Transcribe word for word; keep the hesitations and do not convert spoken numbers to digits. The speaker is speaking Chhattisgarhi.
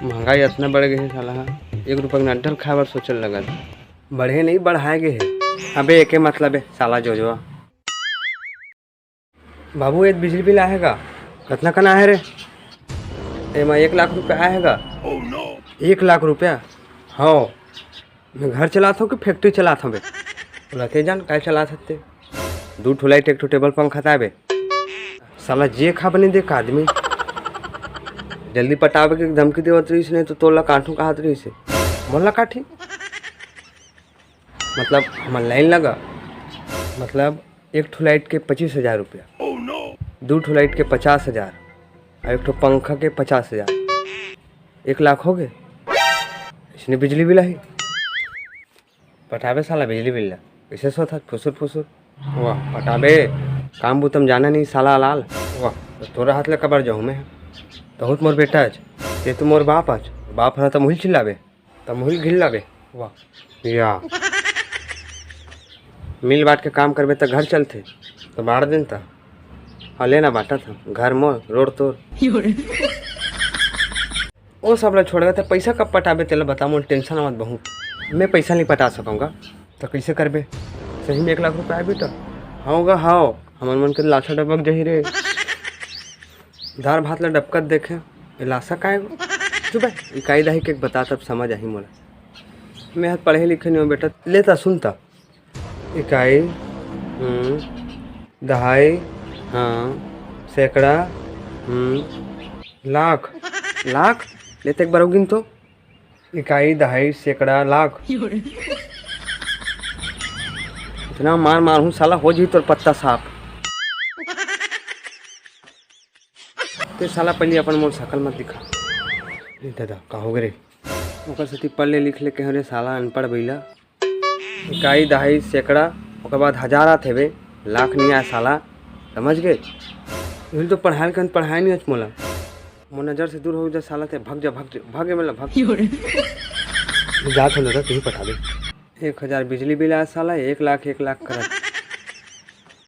महंगाई अतना बढ़ गे हे साला ह, एक रुपया के नड्डल खाए बर सोचल लगत। बढ़े नहीं, बढ़ाए गे हे। अबे एके मतलब हे साला जोजवा। बाबू, ये बिजली बिल आए हे गा? कतना कन आए हे रे? एमा एक लाख रुपया आए हे गा? एक लाख रुपया? हव। मैं घर चलात हव कि factory चलात हव बे? बोला, ते जान काय चलात हस ते? दू ठो light, एक ठो table पंखा ताबे। साला जे खा बने देख आदमी। जल्दी पटावे के धमकी देवत रहिस, नहीं तो तोला काटहूं कहत रहिस। मोला काटही? मतलब हमर line लगा, मतलब एक ठो light के पच्चीस हजार रुपया, दू ठो light के पचास हजार, अउ एक ठो पंखा के पचास हजार, एक लाख हो गे। इसने बिजली बिल आही। पटाबे साला बिजली बिल ला, कइसे सोथस फुसुर फुसुर। वाह, पटाबे, काम बुता म जाना नहीं साला लाल। वाह, तो तोरा हाथ ले कबर जाहूं मैं? तहूं त मोर बेटा अस, ते तो मोर बाप अस, बाप ह त मुहिल चिल्लाबे। त मुहिल घिल्ला बे। वाह। या। मिल बांट के काम करबे त घर चलथे, त बांट देन त। हाँ, लेना बांटत हंव, घर मोर, रोड तोर। ओ सब ला छोड़ के त पैसा कब पटाबे, तेला बता, मोर tension आवत बहुत। मैं पैसा नहीं पटा सकूंगा। त कइसे करबे? सही में एक लाख रुपया आय बेटा? हव गा, हव। हमर मन के लाशा डबक जाही रे। दार भात ला डबकत देखे, ए लाशा काय गो? चुप बे, इकाई दहाई के बता, तब समझ आही मोला। मैं ह पढ़े लिखे नहीं हंव बेटा। ले त सुन त। इकाई, हम्म, दहाई, हाँ, सैकड़ा, हम्म, लाख। लाख? ले त एक बार अउ गिन तो। इकाई, दहाई, सैकड़ा, लाख। इतना मार मारहूं साला, हो जाही तोर पत्ता साफ। ते साला पहिली अपन मोर सकल मत दिखा। ए दादा, का हो गे रे? ओकर सेती पढ़ ले लिख ले कहे रे साला अनपढ़ बइला। इकाई, दहाई, सैकड़ा, ओकर बाद हजार आथे बे, लाख नहीं आय साला, समझ गे? इही ल तो पढ़ाय ल कहेंव, पढ़ाय नहीं हस मोला। मोर नजर से दूर हो जा साला ते, भग जा, भग जा, भग ए मेर ले, भग। जात हंव दादा, तुही पटा दे। एक हजार बिजली बिल आय साला, एक लाख, एक लाख करत।